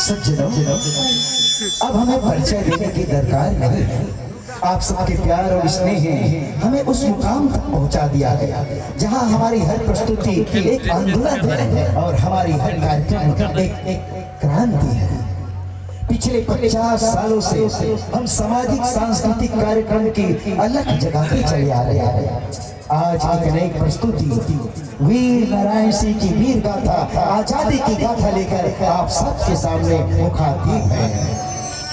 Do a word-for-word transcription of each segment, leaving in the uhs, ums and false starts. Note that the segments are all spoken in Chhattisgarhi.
सज्जनों, अब हमें परिचय देने की दरकार नहीं है। आप सबके प्यार और स्नेह हमें उस मुकाम तक पहुंचा दिया है, जहां हमारी हर प्रस्तुति एक आंदोलन है और हमारी हर कार्यक्रम एक, एक क्रांति है। पिछले पचास सालों से हम सामाजिक सांस्कृतिक कार्यक्रम की अलख जगाते चले आ रहे हैं। आज एक नई प्रस्तुति वीर नारायण सिंह की वीर गाथा, आजादी की गाथा लेकर आप सबके सामने मुखातिब है।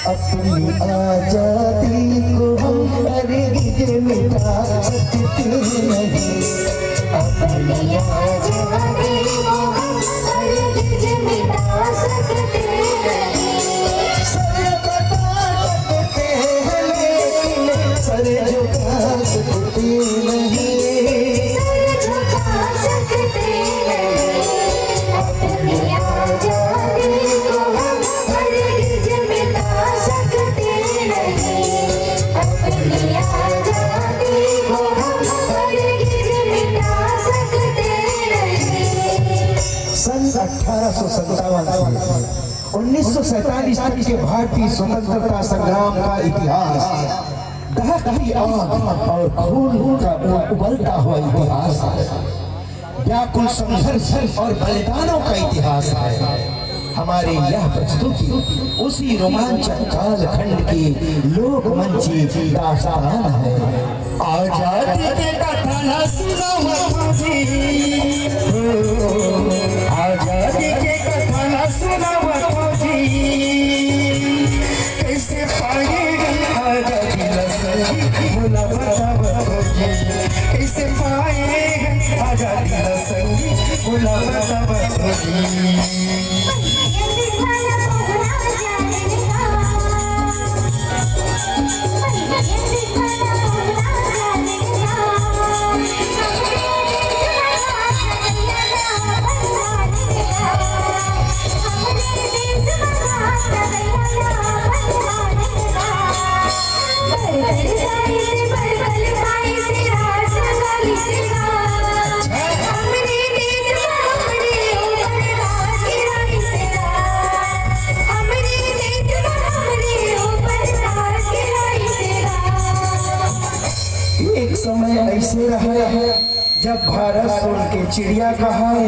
अपनी आजादी को हम हरगिज मिटा सकते नहीं। अपनी आजादी को हम हरगिज मिटा सकते नहीं। सर कटा सकते हैं लेकिन सर झुका सकते नहीं। सर झुका सकते नहीं। अपनी आजादी को हम हरगिज मिटा सकते नहीं। अपनी आजादी को हम हरगिज मिटा सकते नहीं। सन अठारह सौ सत्तावन से उन्नीस सौ सैंतालीस तक के भारतीय स्वतंत्रता संग्राम का इतिहास दहकती आग और खून का उबलता हुआ इतिहास है। व्याकुल संघर्ष और बलिदानों का इतिहास है। हमारी यह प्रस्तुति उसी रोमांचक कालखंड की लोकमंची दास्तान है। आजादी के कथा ना सुनावत हो जी, हो, आजादी के कथा ना सुनावत हो जी। कैसे पाए आजादी ला संगी, बोला बतावत हो जी। कैसे पाए आजादी ला संगी, बोला बतावत हो जी। एक समय ऐसे रहे, जब भारत सोन के चिड़िया कहाए,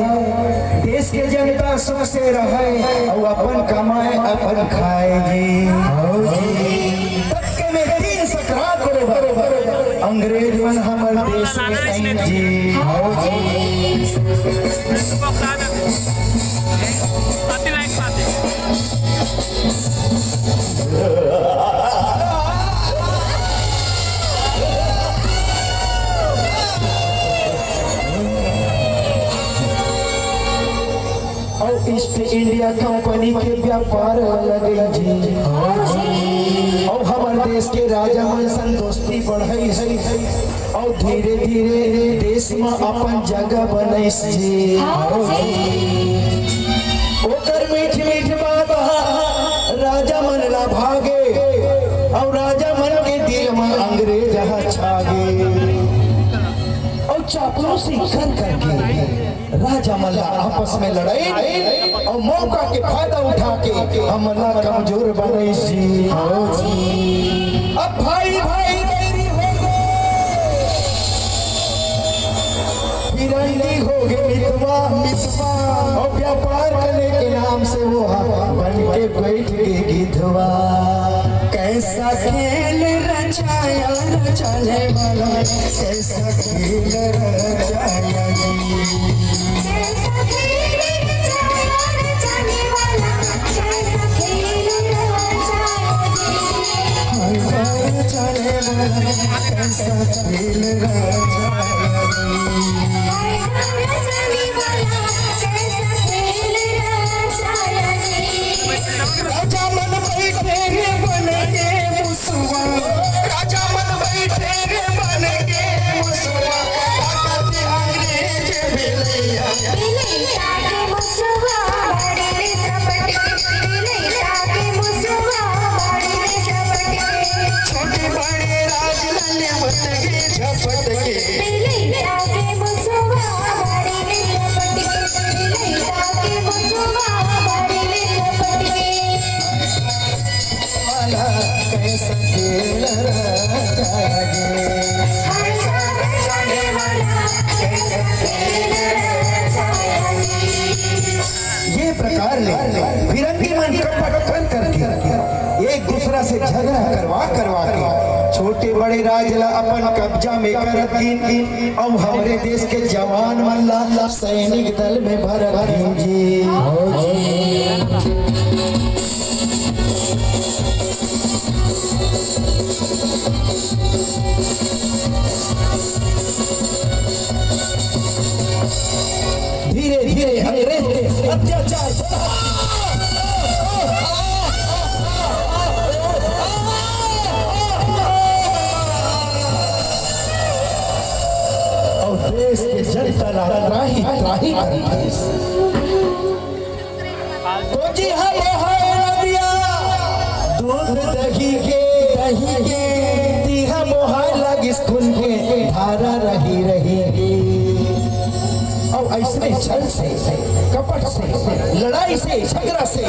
देश के जनता सुख से रहे, अउ अपन कमाए, अपन खाए जी। तब के में तीन सकरात बरोबर अंग्रेज मन हमर देश में आइन जी। अउ ईस्ट इंडिया कंपनी के व्यापार लगे जी। अउ हमर देश के राजा मन संतोष बढ़ई है। अउ धीरे धीरे देश म अपन जगह बनइस जी। ओकर मीठ मीठ बात ह राजा मन ला भागे, अउ राजा मन के दिल म अंग्रेज ह छागे। अउ चापलूसी कर करके राजा मन ला आपस में लड़ई अउ मौका के फायदा उठा के हमन ला कमजोर बनइस जी। अब भाई भाई बैरी हो गए, फिरंगी हो गए मितवा, मितवा। अउ व्यापार करे के नाम से वो बन के बैठ गए गिधवा। कैसा खेल रचाया रचाने वाला, कैसा खेल रचाया जी। ये प्रकार ले फिरंगी मन कपट कर करके एक दूसरा से झगड़ा करवा करवा के छोटे बड़े राज ला अपन कब्जा में करत गिन, अउ हमरे देश के जवान मन ला सैनिक दल में भरत गिन जी। धीरे धीरे अंग्रेज के अत्याचार बढ़ा अउ देश के जनता ला त्राही त्राही कर दिस। तो जी हम है नदिया, दूध दही के, दही के, तिहा मोहा लगिस खून के धारा रही रही। अउ अइसने छल से, कपट से, लड़ाई से, झगड़ा से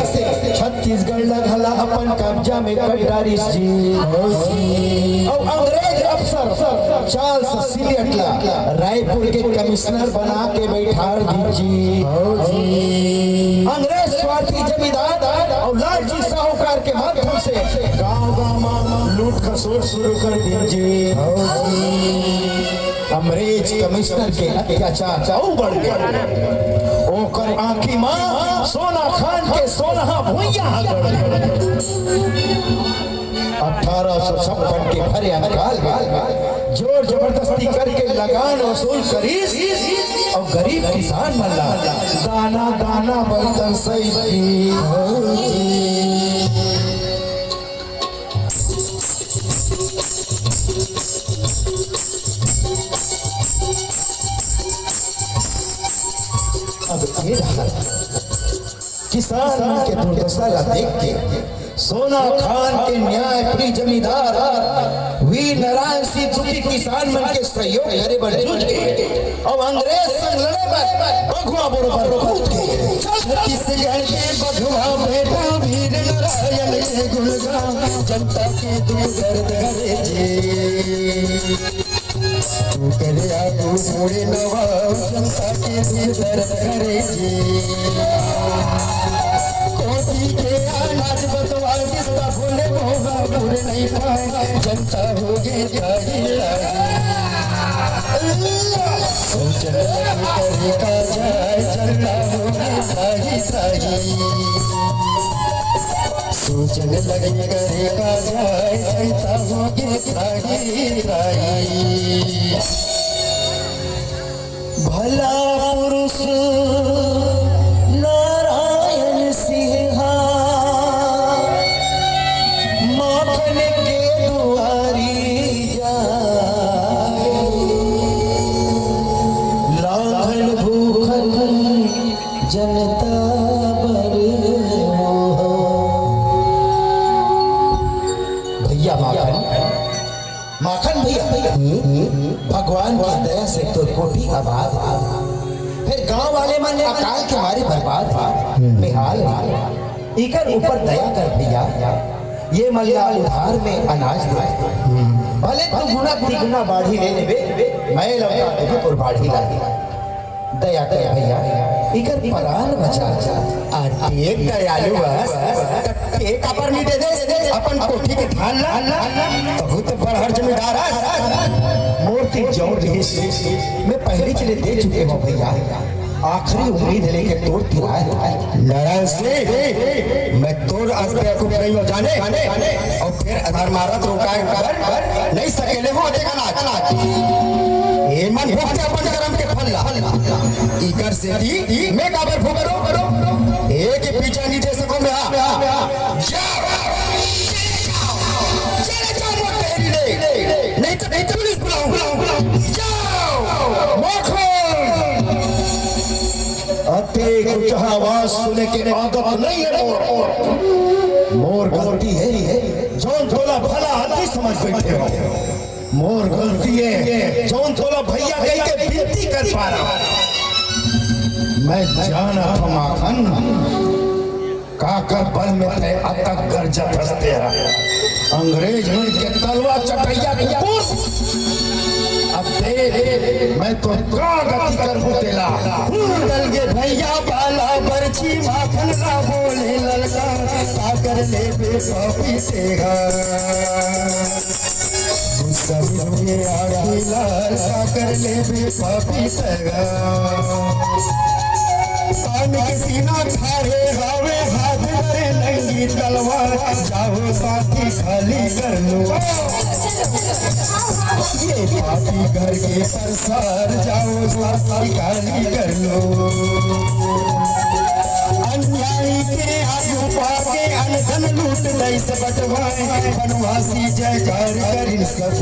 छत्तीसगढ़ ला घला अपन कब्जा में कर डारिस जी। अउ अंग्रेज अफसर चार्ल्स सिलियट ला रायपुर के कमिश्नर बना के बैठार दिस जी। अंग्रेज स्वार्थी जमींदार अउ लालची साहूकार के माध्यम से गांव गांव में लूट खसोट शुरू कर दिस जी। अंग्रेज कमिश्नर के अत्याचार अउ बढ़ गया। ओकर आंखी मां सोना खान के सोनहा भुइयां ह गड़ गया। अठारह सौ छप्पन के भरे अंकाल में जोर जबरदस्ती करके लगान वसूल करिस अउ गरीब किसान मन ला दाना दाना बर्तन सहित दी। अब ये रहा किसान मन के दुर्दशा ला देख के सोना खान के न्याय प्रिय जमींदार वीर नारायण सिंह दुखी किसान मन के सहयोग करे बर जुट के अउ अंग्रेज संग लड़े बर बघवा बरोबर कूद के। छत्तीसगढ़ के बघवा बेटा वीर नारायण के गुणगान जनता के दुख दर्द हरे जी। तू करे आगू मुड़े नवा जनता के दुख दर्द हरे जी। कोठी के अनाज बंटवा दिस त भोले मोहा पूरे नहीं पाए जनता होगे त्राही त्राही। सोचन लगी करे का जाए जनता होगे त्राही त्राही। सोचन लगी करे का जाए जनता होगे त्राही त्राही। भला पुरुष नारायण सिंहा माखन के दुआरी जाए। लांघन भूखन जनता बर मोहा। भैया माखन, माखन भैया, भगवान के दया से तोर कोठी आबाद हे। फेर गांव वाले मन अकाल के मारे बर्बाद हे, बेहाल हे। इकर ऊपर दया कर भैया, ये मन ला उधार में अनाज दे। भले दुगुना तिगुना बाढ़ी ले लेबे, मैं लौटा देबे तोर बाढ़ी ला। दया कर भैया, इकर परान बचा। अतेक दयालु हस, त तें काबर नइ दे दे अपन कोठी के धान ला? तहूं तो बड़हर जमींदार हस। मोर तीर जऊन रिहिस, मैं पहिली ले दे चुके हंव भैया। आखिरी उम्मीद लेके तोर तीर आय हंव। नारायण सिंह, मैं तोर अस बेवकूफ नइ हंव जाने, अउ फेर अधार मारत रोकाय बर नइ सकेंव अतेक अनाज। ए मन भोगथे अपन करम के फल ला। इकर सेती मैं काबर भोगंव? ए के पीछा नइ दे सकंव मैं, हां। जा। चले जाओ मोर डेहरी ले। नहीं तो, नहीं तो पुलिस बुलाऊं। जाओ। माखन। अतेक ऊंचा आवाज सुने के आदत नइ हे मोर। मोर गलती हे, जऊन तोला भला आदमी समझ बइठे हंव। मोर गलती हे, जऊन तोला भैया कहिके बिनती कर पारेंव। मैं जानत हंव माखन, काकर बल में तें अतेक गरजत हस तेहा। अंग्रेज मन के तलवा चटइया कुकुर। अब देख, मैं तो का गति करहूं तेला। निकल गे भैया बाला बरछी माखन ला बोले ललका, सागर ले बेटा पीसेगा। सब के आखिला सागर ले बेटा पीसेगा। शान के सीना खाड़े हावे, हाथ धरे नंगी तलवार, जाओ साथी खाली कर लो। ये पापी घर के सरसार, जाओ साथी खाली कर लो। अन्यायी के आगू पाके अनधन लूट दइस बटवाए, बनवासी जयकार करिन सब।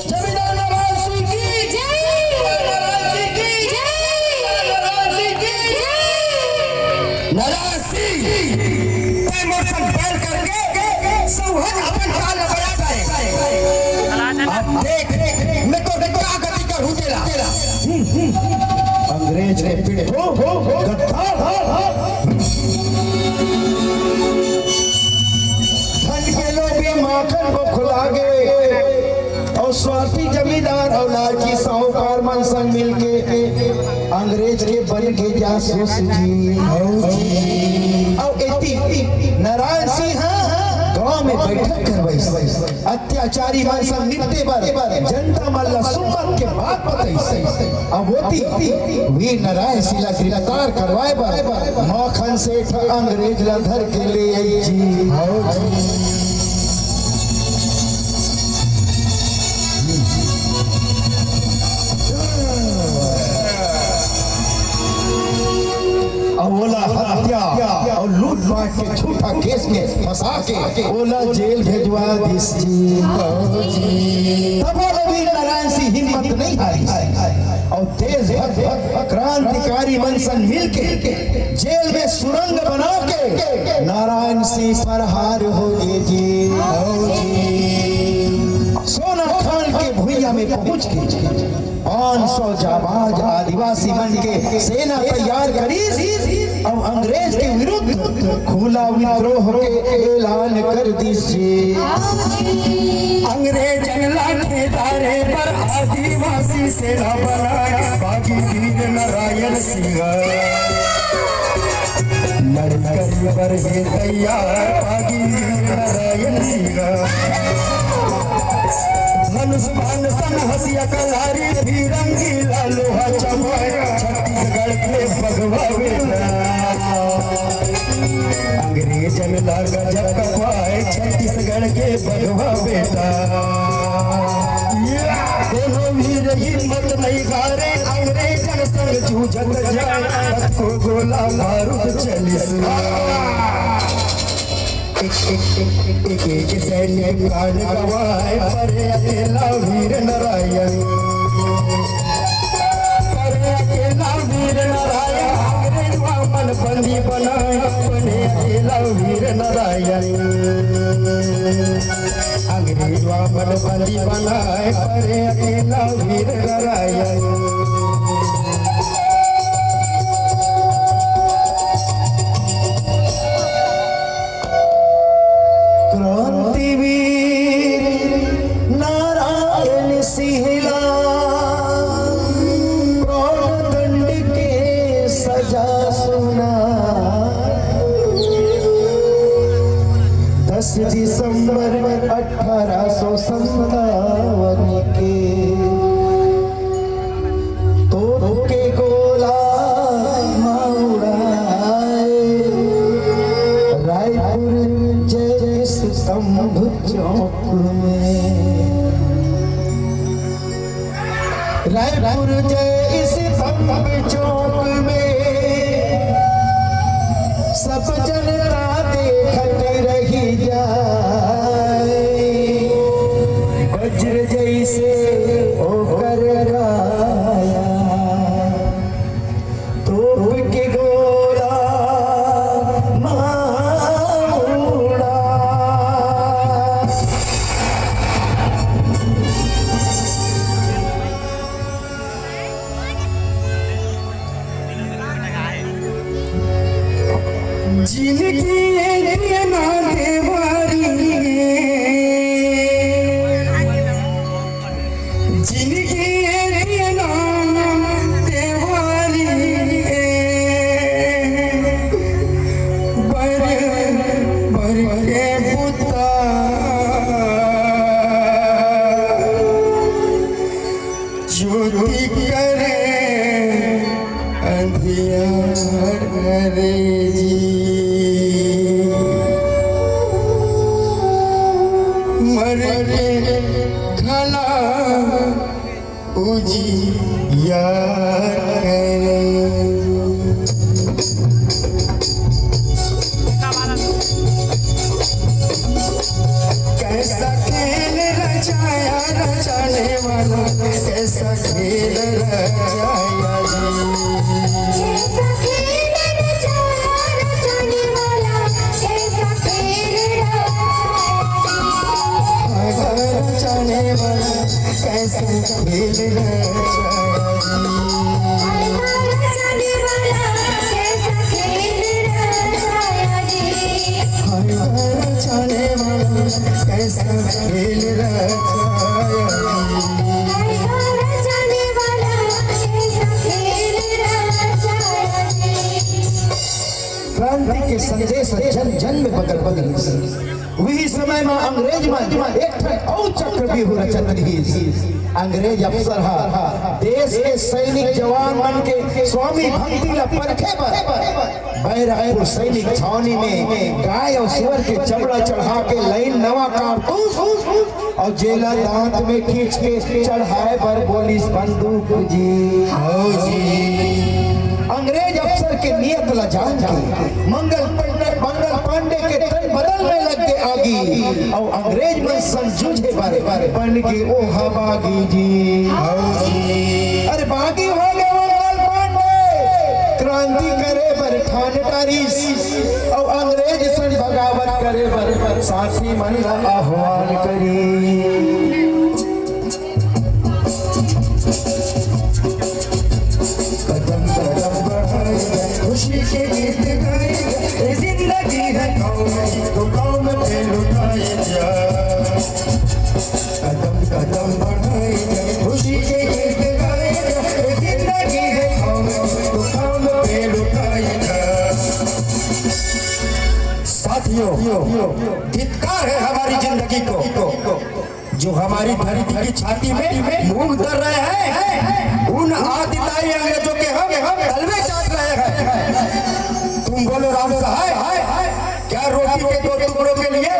जमींदार नारायण सिंह की जय। नारायण सिंह की जय। नारायण सिंह की जय। नारायण सिंह, तैं मोर संग बैर करके सौहन अपन काल बना पाए। अब देख, मैं तो का गति करहूं तेला। अंग्रेज के पिट्ठू, गद्दार। धन के लोभी माखन बौखला गे अउ स्वार्थी जमींदार अउ लालची साहूकार मन संग मिलके अंग्रेज के बन गे जासूस जी। अउ एती नारायण सिंह ह गांव में बैठक करवाइस। अत्याचारी मन संग निपटे बर जनता मन ला सुमत के बात बताइस। अब ओती वीर नारायण सिंह ला गिरफ्तार करवाए बर माखन सेठ अंग्रेज ला धर के ले आई जी। अउ ओला हत्या अउ लूटपाट के झूठा केस में फंसा के ओला जेल भेजवा दिस जी। तब ओला वीर नारायण सिंह हिम्मत नहीं हारिस अउ देशभक्त क्रांतिकारी मन संग मिलके जेल में सुरंग बना के नारायण सिंह फरार हो गे जी। सोना खान के भुइया में पहुंच के पाँच सौ जाबाज आदिवासी मन के सेना तैयार करिस अउ अंग्रेज के विरुद्ध खुला विद्रोह के ऐलान कर दिस जी। अंग्रेजन ला खेदारे बर आदिवासी सेना बनाए बागी वीर नारायण सिंह। लड़ाई करे बर हे तैयार बागी वीर नारायण सिंह। धनुष बाण सन हसिया कलारी फिरंगी ला लोहा चबाए छत्तीसगढ़ के बघवा बेटा। अंग्रेजन ला गजब कपाए छत्तीसगढ़ के बघवा बेटा। कोनो वीर हिम्मत नहीं हारे अंग्रेजन संग जूझत जाए। को गोला बारूद चलिस। एक एक एक एक एक सैनिक प्राण गवाए परे अकेला वीर नारायण। परे अकेला वीर नारायण अंग्रेज मन बंदी बनाए परे अकेला वीर नारायण। अंग्रेज मन बंदी बनाए परे अकेला वीर नारायण। क्रांतिवीर नारायण सिंह ला प्राणदंड के सजा सुना। दस दिसंबर अठारह सौ संतावन के तोप के गोला मार उड़ाए रायपुर जय स्तंभ चौक में। रायपुर जय स्तंभ चौक में सब जनता देखत रही जाए। वज्र जैसे ओकर काया, तोप के गोला मार उड़ा। जिनगी ये दिया ना देवारी, जिंदगी ये दिया ना देवारी, बर बर के बुता ज्योति करे अंधियार करे जी। मर के घला उजियार करे। कैसा खेल रचाया रचाने वाला, कैसा खेल रचाया जी। कैसा खेल रचाया रचाने वाला, कैसा खेल रचाया जी। रचाने वाला, कैसा खेल रचाया जी। रचाने वाला, कैसा खेल रचाया जी। हाय, रचाने वाला, कैसा खेल रचाया जी। हाय, रचाने वाला, कैसा खेल रचाया जी। क्रांति के संदेश जन जन में बगल बगल। उही समय म अंग्रेज मन एक ठन अउ चक्रव्यूह रचत रिहिस। अंग्रेज अफसर ह देश के सैनिक जवान मन के स्वामी भक्ति ल परखे बर बैरकपुर सैनिक छावनी में गाय अउ सुअर के चमड़ा चढ़ा के लाइन नवा कारतूस अउ जेला दांत में खींच के चढ़ाए बर बोलिस बंदूक जी। हव जी। अंग्रेज अफसर के नियत ला जान के मंगल पांडे, मंगल पांडे के तन बदन में लग गे आगी अउ अंग्रेज मन संग जूझे बर बन गे ओ ह बागी जी। हव जी। अरे बागी हो गे मंगल पांडे, क्रांति करे बर ठान डारिस अउ अंग्रेज संग बगावत करे बर साथी मन ला आह्वान करिस। कदम कदम बढ़ाए, खुशी के गीत गाए, ये जिंदगी है कौन, तो कौन पे लुटाए जा। कदम कदम बढ़ाए, खुशी के गीत गाए, ये जिंदगी है कौन, तो कौन पे लुटाए जा। साथियों, धिक्कार है हमारी जिंदगी को, जो हमारी धरती की छाती में मूंग दर रहे हैं, उन आदिताई अंग्रेजों के हम तलवे चाट रहे हैं। तुम बोलो राम सहाय, क्या रोटी के दो टुकड़ों के लिए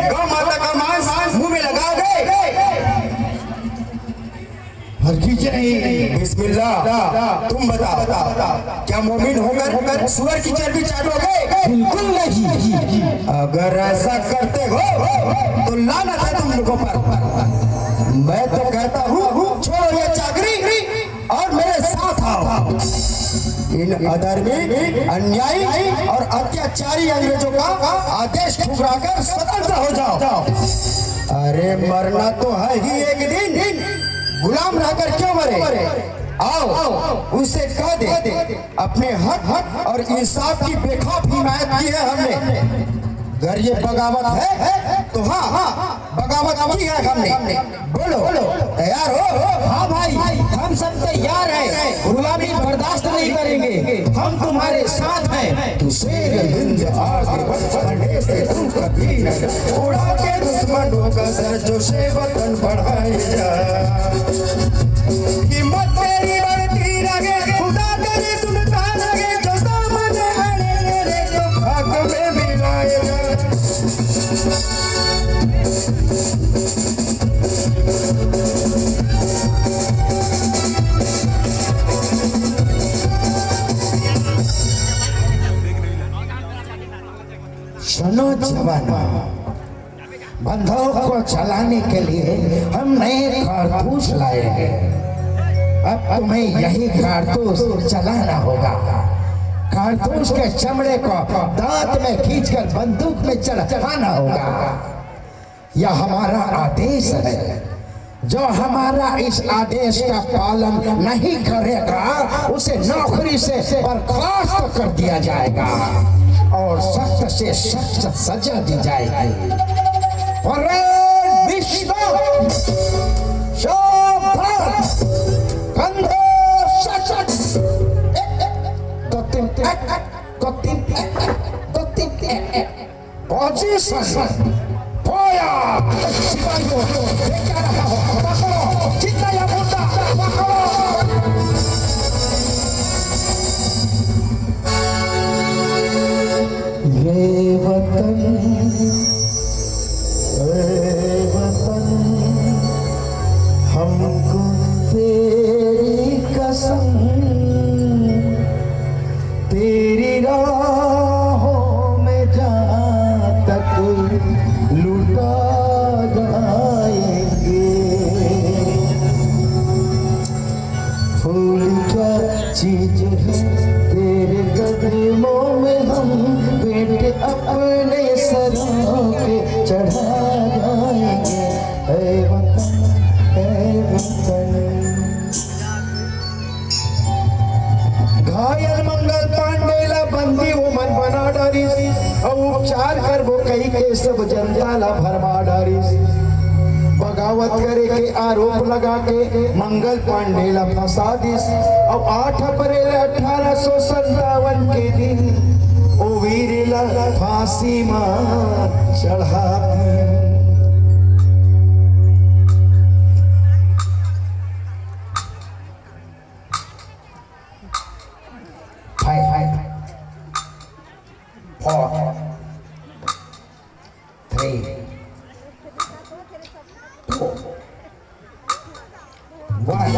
गौ माता का मांस मुंह में लगा गए? हरगिज नहीं। बिस्मिल्लाह, तुम बताओ, क्या मोमिन होकर सुअर की चर्बी चाटोगे? बिल्कुल नहीं। अगर ऐसा करते हो तो लानत है तुम लोगों पर। मैं तो कहता हूँ, छोड़ो ये चाकरी और मेरे साथ आओ। इन अधर्मी, अन्यायी और अत्याचारी अंग्रेजों का आदेश ठुकराकर स्वतंत्र हो जाओ। अरे, मरना तो है ही एक दिन, गुलाम रहकर क्यों मरे? आओ, उसे कह दे, अपने हक, हक और इंसाफ की बेखौफ हिमायत की है हमने। अगर ये बगावत है तो हाँ, बगावत की है हमने। बोलो, तैयार हो? हाँ भाई, हम सब तैयार हैं, गुलामी बर्दाश्त नहीं करेंगे, हम तुम्हारे साथ हैं। शेर हिंद आगे बढ़ने से तू कभी न उड़ा के दुश्मनों का सर जो से वतन बढ़ाए जा। हिम्मत तेरी बढ़ती रहे, खुदा तेरी सुनता रहे, जो सामने आए तेरे तो हक में मिलाए जा। सुनो जवानों, बंदूक को चलाने के लिए हम नए कारतूस लाए हैं। अब तुम्हें यही कारतूस चलाना होगा। कारतूस के चमड़े को दांत में खींचकर बंदूक में चढ़ाना होगा। यह हमारा आदेश है। जो हमारा इस आदेश का पालन नहीं करेगा, उसे नौकरी से बर्खास्त कर दिया जाएगा। और सख्त से सख्त सजा दी जाएगी। परेड विश्राम। शाबाश। कंधे सजग। एक, एक, दो, तीन, एक, एक, दो, तीन, एक, एक, दो, तीन, एक, एक। पोजीशन। बोया। सिपाही को देख क्या रहा हो? पकड़ो। जितना या मुद्दा, पकड़ो। ये वतन, ए वतन, हमको तेरी कसम, तेरी राहों में जहाँ तक लुटा जाएंगे। फूल क्या चीज है तेरे कदमों में, हम भेंट अपने सरों पे चढ़ा जाएंगे। ऐ वतन, ऐ वतन। घायल मंगल पांडे ला बंदी ओमन बना डारिस, अउ उपचार करबो कहिके सब जनता ला भरमा डारिस। बगावत करे के आरोप लगा के मंगल पांडे ला फंसा दिस, अउ आठ अप्रैल अठारह सौ संतावन के दिन ओ वीर ला फांसी मा चढ़ा दिस। Five, four, three, two, one।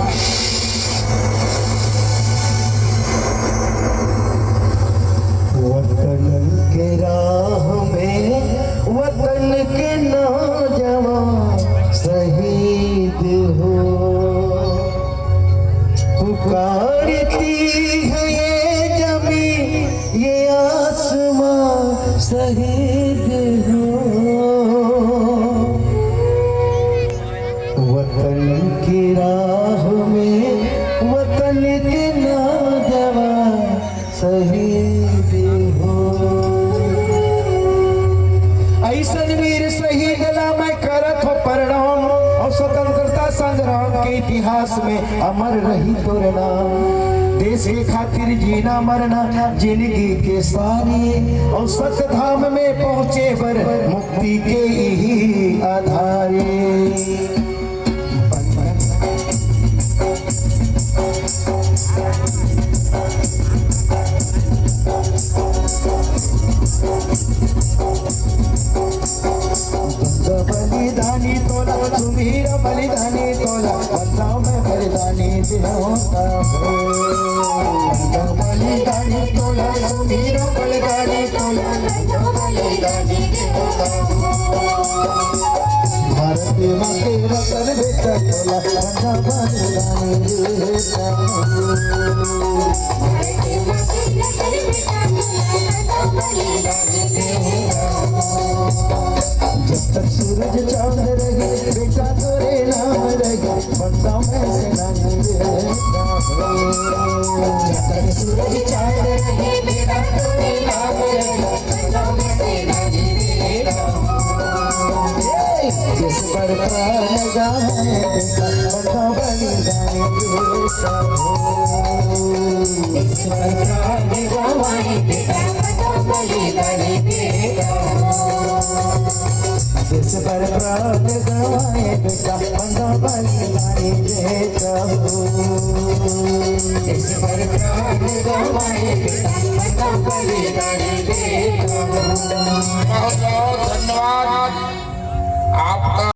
वतन के राह में वतन के नौजवान शहीद हो, पुकारती है ये जमीन, ये आसमां शहीद हो। वतन की राह में वतन के नौजवान शहीद हो। अइसन वीर शहीद ला मैं करत हो प्रणाम, अउ स्वतंत्रता संग्राम के इतिहास में अमर रही तोर नाम। देश के खातिर जीना मरना जिंदगी के सारे, अउ सत धाम में पहुँचे बर मुक्ति के इही आधारे। बलिदानी तोला, सुमीर बलिदानी तोला, बंदा मैं बलिदानी देवता हो। बंदा बलिदानी तोला, सुमीर बलिदानी तोला, बंदा बलिदानी देवता हो। भारत माँ के रतन बेटा तोला, बंदा बलिदानी देवता हो। जब तक सूरज चांद रहे, बेटा तोरे नाम रहे, बंदा मैं सेनानी रे। जब तक सूरज चांद रहे, बेटा तोरे नाम रहे, बंदा मैं सेनानी रे। जिस पर प्राण जाए, बंदा बलिदानी देता हो। जिस पर प्राण गवाए, बेटा बंदा बलिदानी देता हो। जिस पर प्राण गवाए, बेटा बंदा बलिदानी देता हो। जिस पर प्राण गवाए, बेटा बंदा बलिदानी देता हो। बहुत बहुत धन्यवाद आपका।